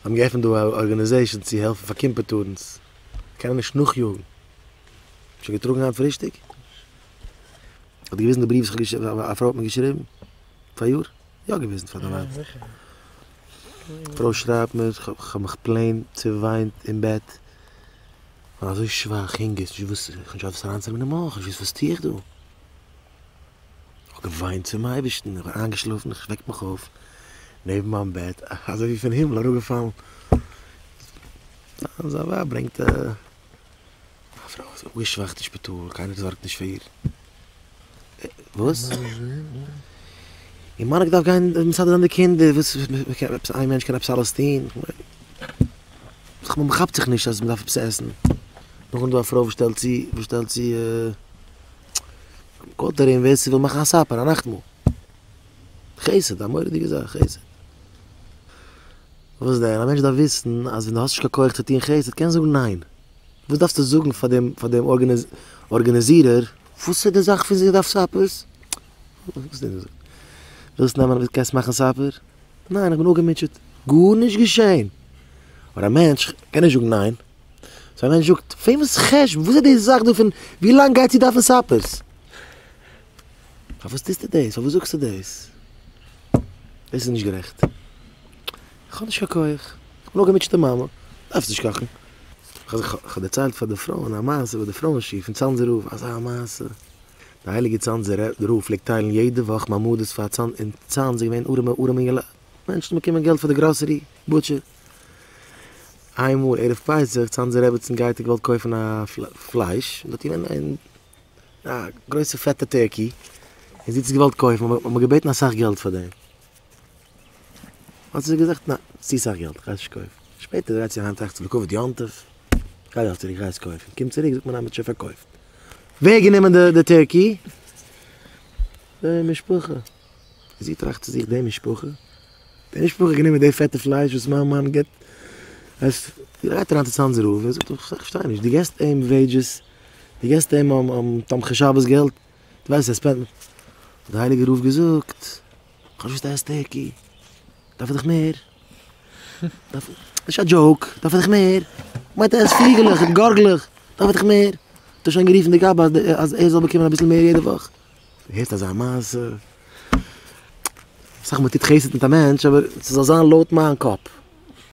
האבן געעפנט דא א ארגאניזעישאן צו העלפן פאר קימפעטארנס, קענען נישט נאכיאגן. שוין געטראגן היינט פרישטאג? האט געוויזן די בריוו וואס איך האב א פרוי האט מיר געשריבן פאריאר? יא געוויזן פאר די לייט. א פרוי שרייבט מיר, כ'האב מיך פלעין צעוויינט אין בעט, כ'בין אזוי שוואך, הונגער, נישט וואס, כ'האב נישט געהאט וואס אריינצונעמען אין מויל, כ'האב נישט געוואוסט וואס טו איך דא. כ'האב געוויינט צום אייבערשטן, איך בין איינגעשלאפן, איך וועק מיך אויף נעבן מיין בעט, אזוי ווי פון הימל אראפגעפאלן, זיין ווייב ברענגט א פרוי איז אפגעשוואכט אין שפיטאל, קיינער זארגט נישט פאר איר. וואס? איר מאן האט געדארפט גיין מסדר זיין די קינדער, וואס עפעס איין מענטש קען עפעס אלעס טון? מען כאפט זיך נישט אז מען דארף עפעס עסן. נאכדעם איז דא א פרוי וואס שטעלט צו, וואס שטעלט צו, קאלט ארום ווער ס'וויל מאכן א סאפער, א נאכטמאל. חסד, א מורא'דיגע זאך, חסד. וואס דען? א מענטש דארף וויסן אז ווען דו האסט נישט קיין כח צו טון חסד, קענסט זאגן ניין. וואס דארפסטו זאגן פאר דעם פאר דעם ארגאניזירער? וואס איז די זאך פון זי דארף סאפערס? ווילסט נעמען קענסט מאכן סאפער? ניין איך בין אפגעמוטשעט. גארנישט געשען. אבער א מענטש קען נישט זאגן ניין. סאו א מענטש זאגט, וועמענס חשבון? וואס איז די זאך דא פון ווי לאנג גייט זי דארפן סאפערס? פארוואס טוסטו דאס? פארוואס זאגסטו דאס? דאס איז נישט גערעכט. איך האב נישט קיין כח. איך בין אפגעמוטשעטע מאמע. דארפסט נישט קאכן. איך האב דערציילט פאר די פרויען א מעשה ביי די פרויען שיעור פון צאנזער רב, אזא מעשה. די הייליגע צאנזער רב פלעגט טיילן יעדע וואך מעמדות פאר צאנז, אין צאנז איז געווען ארעמע ארעמע אינגעלייט, מענטשן באקומען געלט פאר די גראסערי, בוטשער. איינמאל ערב פסח, צאנזער רעבעצן גייט געוואלט קויפן א פלייש, און דארט איז געווען א גרויסע פעטע turkey, און זי האט עס געוואלט קויפן, האט מען געבעטן אסאך געלט פאר דעם. האט זי געזאגט ניין, צו סאך געלט, כ'גיי עס נישט קויפן. שפעטער גייט זי אהיים טראכט זי לכבוד יום טוב, גיי איך צוריק גיי עס קויפן. קומט צוריק זאגט מען אז מ'האט שוין פארקויפט. ווער האט גענומען די turkey? די משפחה. זי טראכט צו זיך, די משפחה? די משפחה האט גענומען די פעטע פלייש וואס מיין מאן גיבט? זי גייט אריין צו צאנזער רב און זאגט איך פארשטיי נישט, דו געבסט אים וועידזשעס, דו געבסט אים תומכי שבת געלט, דו ווייסט ער spend ט, האט דער הייליגער רב געזאגט, כ'האב נישט געוואוסט אז turkey, דארף ער דאך מער, דארף, נישט א joke, דארף ער דאך מער, מיינט ער עסט פליגעלעך און גארגלעך, דארף ער דאך מער, האט ער שוין גערופן די גבאי אז ער זאל באקומען אביסל מער יעדע וואך. הערסט אזא מעשה? אסאך מאל מ'טוט חסד מיט א מענטש אבער ס'זאל זיין לויט מיין קאפ.